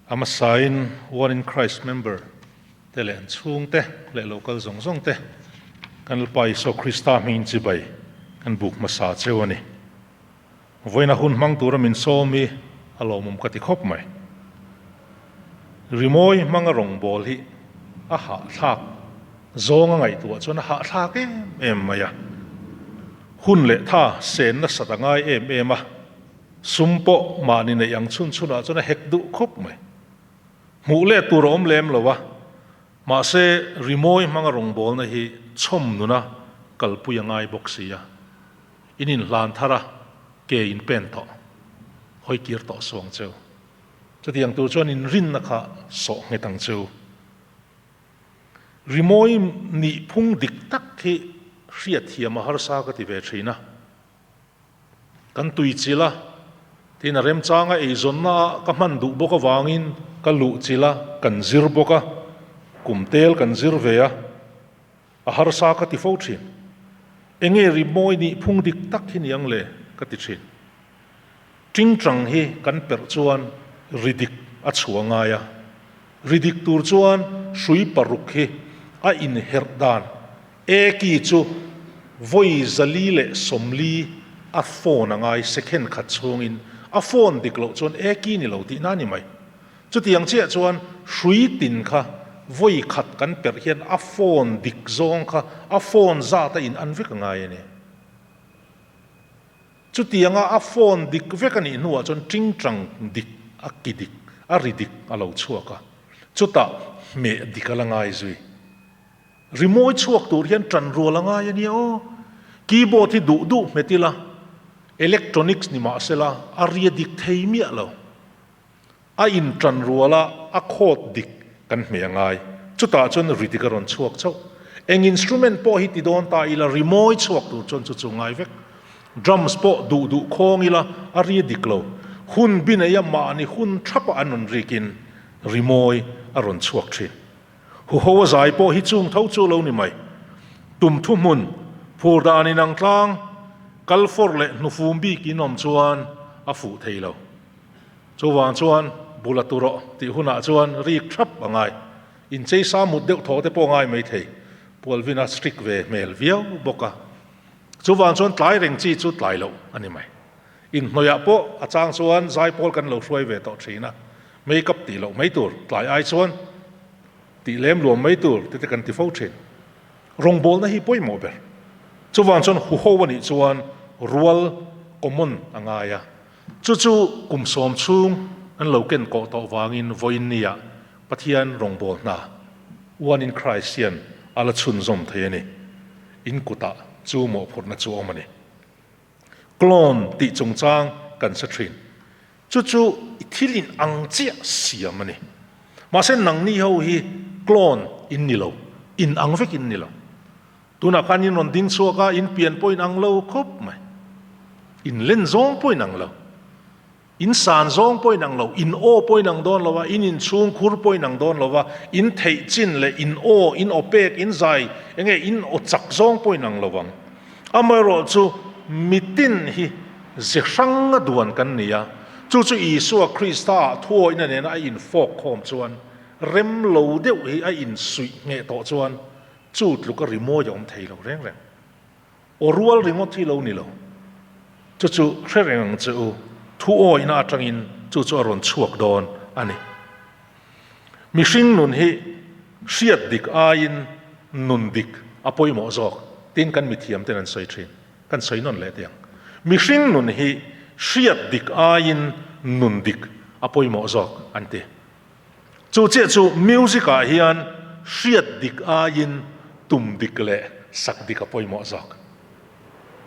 A hmasain One in Christ member te leh an chhungte leh local zawng zawng te kan Lalpa Isua Krista hmingin chibai kan buk hmasa cheu a ni. Vawiina hun hmang tura min sawm hi a lawmawm ka ti khawp mai. Rimawi hmanga rawngbâwl hi a hahthlâk zawng a ngaihtuah chuan a hahthlâk em em mai a. Hun leh tha sen nasat a ngai em em a, sum pawh mahni neih ang chhun chhunah chuan a hek duh khawp mai. Hmuh leh tur a awm lem lo a, mahse rimawi hmanga rawngbâwlna hi chhawm nuna kalpui a ngai bawk si a. In inhlan thar a, ke in pen tawh, hawi kir tawh suang cheu. Chutiang tur chuan inrinna kha sawh nghet ang cheu. Rimawi nih phung dik tak hi hriatthiam a harsa ka ti ve thin a. Kan tui chilh a, tin a remchanga eizawnna ah ka hman duh bawk avangin ka luh chilh a, kan zir bawk a, kum tel kan zir ve a. A harsa ka ti fo thin. Enge rimawi nih phung dik tak hi niang le ka ti thin. Tingtang hi kan perh chuan ri dik a chhuah ngai a. Ri dik tur chuan hrui paruk hi a inherh dan e ki chu vawi 440 a phone a ngai second khat chhungin a phone dik loh chuan e ki ni lo tihna a ni mai. Chutiang chiah chuan hrui tin kha vawi khat kan perh hian a phone dik zawng kha a phone zat a in an vek a ngai a ni. Chutianga a phone dik vek a nih hnuah chuan tingtang dik a ki dik a ri dik a lo chhuak a, chutah hmeh dik a la ngai zui. Rimawi chhuak tur hian tan rual a ngai a nia aw. Keyboard hi duh duh hmet ila electronics ni mahsela a ria dik thei miah lo. A inṭan ruala a khawt dik kan hmeh a ngai. Chutah chuan ri dik a rawn chhuak chauh. Eng instrument pawh hi ti dawn ta ila rimawi chhuak tur chuan chu chu ngai vek. Drums pawh duh duh khawng ila a ri dik lo. Hun bi neia mahni hun thapa an rawn rikin rimawi a rawn chhuak ṭhin. Huho a zai pawh hi chung tho chu lo ni mai. Tum thuhmun, phur dan inang tlang, kal fawr leh hnufum bik in awm chuan a fuh thei lo. Chuvang chuan bula tu rawh tih hunah chuan rik thap a ngai. Inchei sa mut deuh thaw te pawh a ngai mai thei. Pualvina strict ve hmel viau bawk a. Chuvang chuan tlai reng chi chu tlai loh a ni mai. Inhnawihah pawh a chang chuan zaipawl kan lo hruai ve tawh thin a, make up tih loh mai tur, tlai ai chuan tih lem luam mai tur tite kan ti fo thin. Rawngbawlna hi pawimawh ber. Chuvang chuan huho a nih chuan rual common a ngai a. Chu chu kum sawm chhung an lo ken kawh tawh vangin vawiin nia Pathian rawngbâwl hna One in Christ hian a la chhunzawm thei a ni. In kutah chu mawhphurhna chu a awm a ni. Clone tih chungchang kan hre thin. Chu chu i thil in ang chiah siam a ni. Mahse nangni ho hi clone in ni lo, in ang vek in ni lo. Tunah khan in rawn ding chhuak a, in pian pawh in ang lo khawp mai. In len zawng pawh in ang lo. In san zawng pawh in ang lo. In aw pawh in ang dawn lo a, in inchhung khur pawh in ang dawn lo a, in theih chin leh in aw, in aw pek, in zai, enge in aw chak zawng pawh in ang lo ang. Amaherawhchu mitin hi ze hranga duan kan ni a, chu chu Isua Krista ah thuawihna nena a infawk khawm chuan rem lo deuh hi a insuih ngheh tawh chuan Chu tluk a rimawi a awm thei lo reng reng. Aw rual ringawt hi lo ni lo. Chu chu hre reng ang che u, thu awihna atangin chu chu a rawn chhuak dawn a ni. Mihring nun hi hriat dik aiin nun dik a pawimawh zawk tiin kan mithiam ten an sawi thin. Kan sawi nawn leh teh ang. Mihring nun hi hriat dik aiin nun dik a pawimawh zawk an ti. Chu chiah chu music ah hian hriat dik aiin tum dik leh sak dik a pawimawh zawk.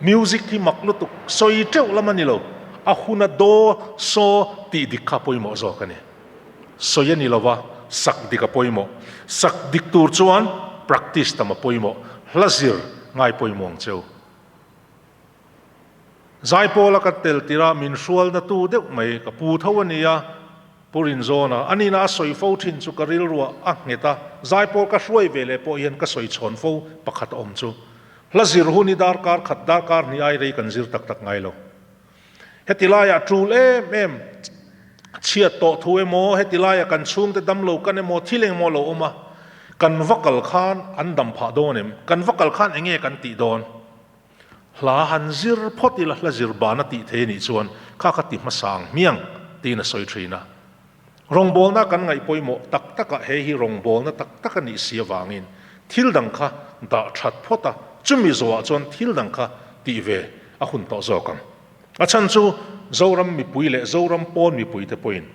Music hi mak lutuk sawi teuh lam a ni lo, a huna do, so tih dik kha a pawimawh zawk a ni. Sawi a ni lo va, sak dik a pawimawh. Sak dik tur chuan practice tam a pawimawh, hla zir ngai pawimawh ang cheu. Zaipawla ka tel tirh a min hrualna tu deuh mai ka pu tho a ni a, Pu Rinzawna, a nihna a sawi fo thin chu ka rilruah a nghet a, zaipawl ka hruai ve leh pawh hian ka sawi chhawn fo pakhat a awm chu. Hla zir hun hi darkar khat darkar hnih ai rei kan zir tak tak ngai lo. Heti laiah tul em em. Chhiat tawh thu emaw, heti laia kan chhungte damlo kan emaw, thil engemaw a lo awm a, kan va kal khan an dam phah dawn em? Kan va kal khan enge kan tih dawn? Hla han zir phawt ila, hla zir ban a tih thei a nih chuan kha kha ti hmasa ang hmiang tiin a sawi thin a. Rawngbawlna kan ngaih pawimawh tak takah he hi rawngbawlna tak tak a nih si avangin thil dang kha dah that phawt a, chumi zawhah chuan thil dang kha tih ve a hun tawh zawk ang. A chhan chu Zoram mipui leh Zoram pawn mipuite pawhin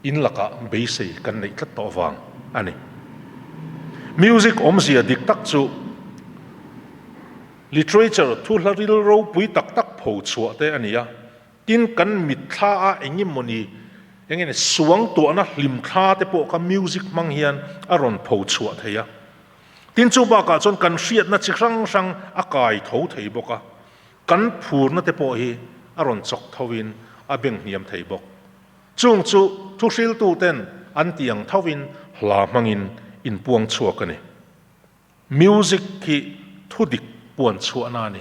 in lakah beisei kan neih tlat tawh vang a ni. Music awmzia dik tak chu literature thuhla ril ropui tak tak pho chhuah te a ni a, tin kan mitthla a engemawni engemaw suangtuahna hlimthla te pawh kha music hmang hian a rawn pho chhuah thei a. Tin chu bakah chuan kan hriatna chi hrang hrang a kai tho thei bawk a. Kan phurna te pawh hi a rawn chawk tho in a beng hniam thei bawk. Chung chu thuhriltu ten an ti ang tho in hla hmangin in puang chhuak a ni. Music hi thudik puan chhuahna a ni.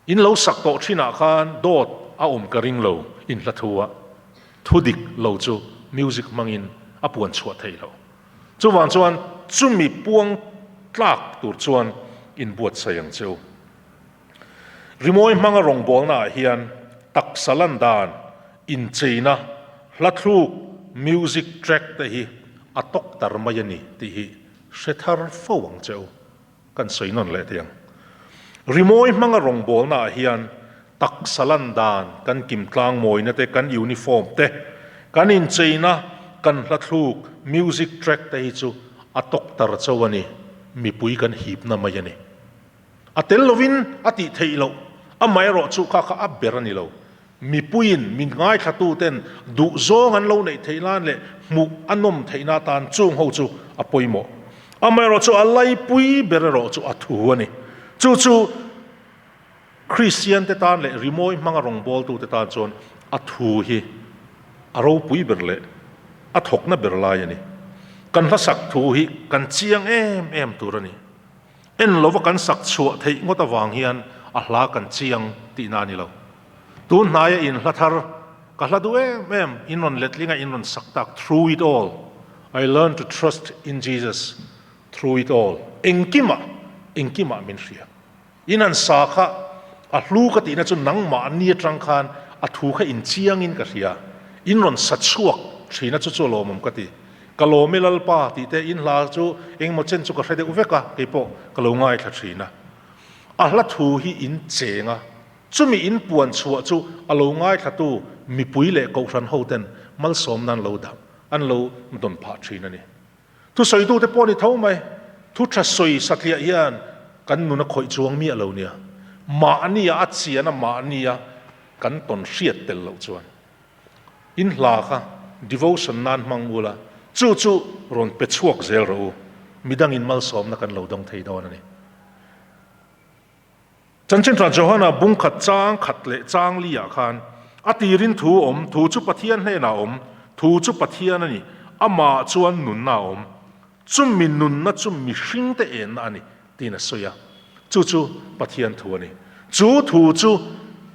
In lo sak tawh thinah khan dawt a awm ka ring lo in hla thu ah. Thudik lo chu music hmangin a puan chhuah theih loh. Chuvang chuan chumi puang tlak tur chuan inbuatsaih ang che u. Rimawi hmanga rawngbawlna ah hian taksa lan dan, incheina, hla thluk, music track te hi a tawk tar mai a ni tih hi hre thar fo ang che u. Kan sawi nawn leh teh ang. Rimawi hmanga rawngbawlna ah hian taksa lan dan, kan kim tlang mawina te, kan uniform te, kan incheina, kan hla thluk, music track te hi chu a tawk tar chauh a ni, mipui kan hipna mai a ni. A tel lovin a tih theih loh, amaherawh chu kha kha a ber a ni lo. Mipuiin min ngaithlatuten duhzawng an lo neih theih nan leh hmuh a nawm theihna atan chung ho chu a pawimawh. Amaherawhchu a laipui ber erawh chu a thu a ni. Chu chu Kristiante tan leh rimawi hmanga rawngbawltute tan chuan a thu hi a ropui ber leh a thawkna ber lai a ni. Kan hlasak thu hi kan chiang em em tur a ni. En lova kan sak chhuah theih ngawt avang hian a hla kan chiang tihna a ni lo. Tun hnaia in hla thar ka hla duh em em, in rawn letlinga in rawn sak tak Through it all, I learn to trust in Jesus through it all, engkimah, engkimah min hria. In han sa kha a hlu ka tihna chu nangmahni atang khan a thu kha in chiangin ka hria. In rawn sa chhuak thina chu chu a lawmawm ka ti. Ka lawm e Lalpa tih te in hla chu engemaw chen chu ka hre deuh vek a, kei pawh ka lo ngaithla thin a. A hla thu hi in cheng a, chumi in puan chhuah chu a lo ngaithlatu mipui leh kohhran ho ten malsawmna an lo dah, an lo dawn phah thin a ni. Thusawitute pawh ni tho mai, thu tha sawi satliah hian kan nun a khawih chuang miah lo nia. Mahnia a chian a mahnia kan tawn hriat tel loh chuan. In hla kha devotion nan hmang ula, chu chu rawn pe chhuak zel rawh u, midangin malsawmna kan lo dawng thei dawn a ni. Chanchinṭha Johana bung khat chang khat leh chang li ah khan, A tirin thu a awm, thu chu Pathian hnenah a awm, thu chu Pathian a ni, amah chuan nunna a awm. Chumi nunna chu mihringte enna a ni, tiin a sawi a. Chu chu Pathian thu a ni. Chu thu chu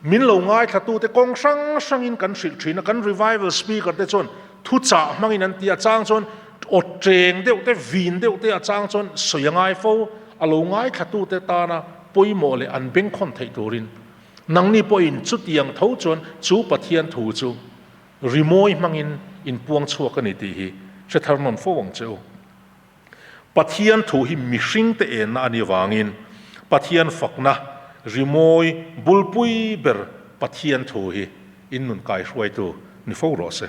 min lo ngaithlatute kawng hrang hrangin kan hrilh thin a, kan revival speaker te chuan thuchah hmangin an ti a, chang chuan aw cheng deuh te, vin deuh te a chang chuan sawi a ngai fo, a lo ngaithlatute tana pawimawh leh an bengkhawn theih turin nangni pawhin chutiang tho chuan chu Pathian thu chu rimawi hmangin in puang chhuak a ni tih hi hre thar nawn fo ang che u. Pathian thu hi mihringte enna a nih avangin Pathian fakna rimawi bulpui ber Pathian thu hi in nun kaihruaitu ni fo rawh se.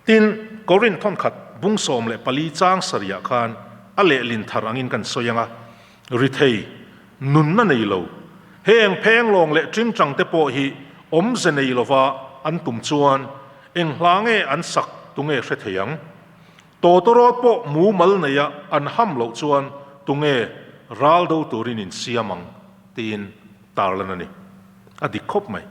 Tin, Korinth thawnkhat bung 14 chang sarihah khan a lehlin thar angin kan sawi ang a, Rithei, nunna nei lo, heng phenglawng leh tingtang te pawh hi awmze nei lova an tum chuan eng hla nge an sak tunge hre thei ang? Tawtawrawt pawh mumal neia an ham loh chuan tunge ral do turin insiam ang? tiin tarlan a ni. A dik khawp mai.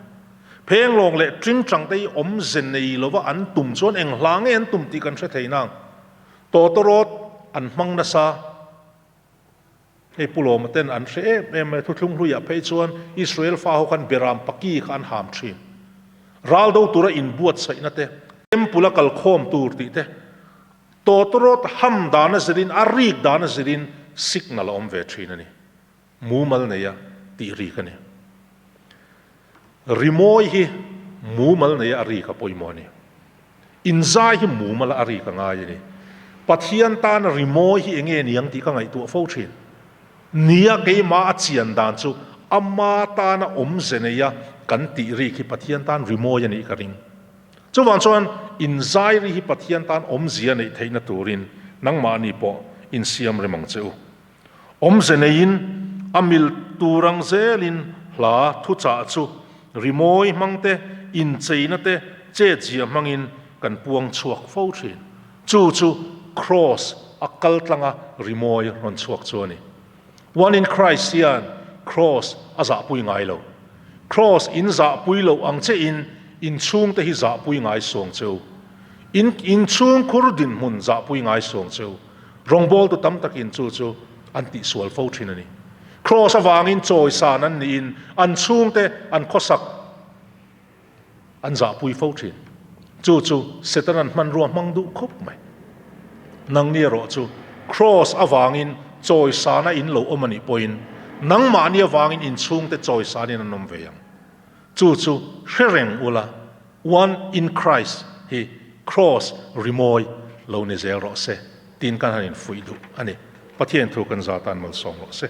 Phenglawng leh tingtang te hi awmze nei lova an tum chuan eng hla nge an tum tih kan hre thei nang. Tawtawrawt an hmang nasa. Hei Pu Lawma ten an hre em em mai. Thuthlung hluiah phei chuan Israel fa ho khan Beram paki kha an ham thin. Ral do tura inbuatsaihna te, temple a kal khawm tur tih te, tawtawrawt ham dana zirin, a rik dana zirin signal a awm ve thin a ni. Mumal neia tih rik a ni. Rimawi hi mumal neia a rik a pawimawh a ni. Inzai hi mumal a rik a ngai a ni. Pathian tana rimawi hi enge niang tih ka ngaihtuah fo thin. Nia keimah a chian dan chu ama tana awmze neia kan tih rik hi Pathian tan rimawi a nih ka ring. Chuvang chuan inzai ri hi Pathian tan awmzia neih theihna turin nangmahni pawh insiam rem ang che u. Awmze neiin a mil tur ang zelin hla thuchah chu rimawi hmang te, incheina te, chetzia hmangin kan puang chhuak fo thin. Chu chu Kraws a kal tlanga rimawi rawn chhuak chu a ni. One in Christ hian Kraws a zahpui ngai lo. Kraws in zahpui loh ang chein inchhungte hi zahpui ngai suang cheu. In inchhungkhur dinhmun zahpui ngai suang cheu. Rawngbawltu tam takin chu chu an tihsual fo thin a ni. Kraws avangin chawisan an niin an chhungte an khawsak an zahpui fo thin. Chu chu Setana'n hmanrua hmang duh khawp mai. Nangni erawh chu Kraws avangin chawisana in lo awm a nih pawhin nangmahni avangin in chhungte chawisanin an awm ve ang. Chu chu hre reng ula, One in Christ hi Kraws rimawi lo ni zel rawh se tiin kan han infuih duh a ni. Pathian thu kan za tan malsawm rawh se.